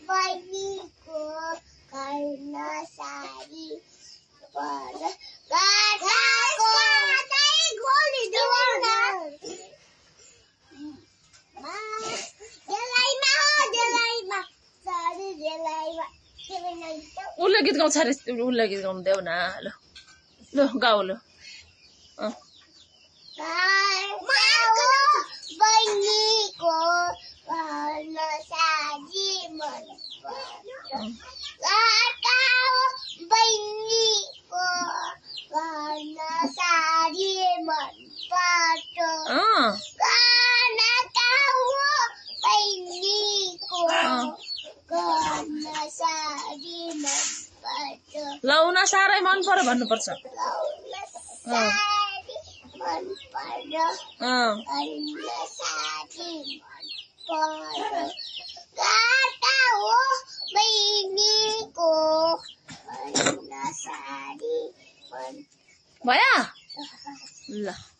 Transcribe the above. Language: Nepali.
बहिनीको गर्न साडी उसले गीत गाउँछ अरे उसले गीत गाउनु देऊ न ल ल गाऊ ल बहिनीको गर्न साडी मन बहिनीको गर्न साडी मन पर्छ बहिनीको गर्न साडी मन पर्छ लाउन साह्रै मन पर्यो भन्नुपर्छ मन पर्छ साडी मन पर्छ हो बहिनीको गर्न साडी मन भयो ल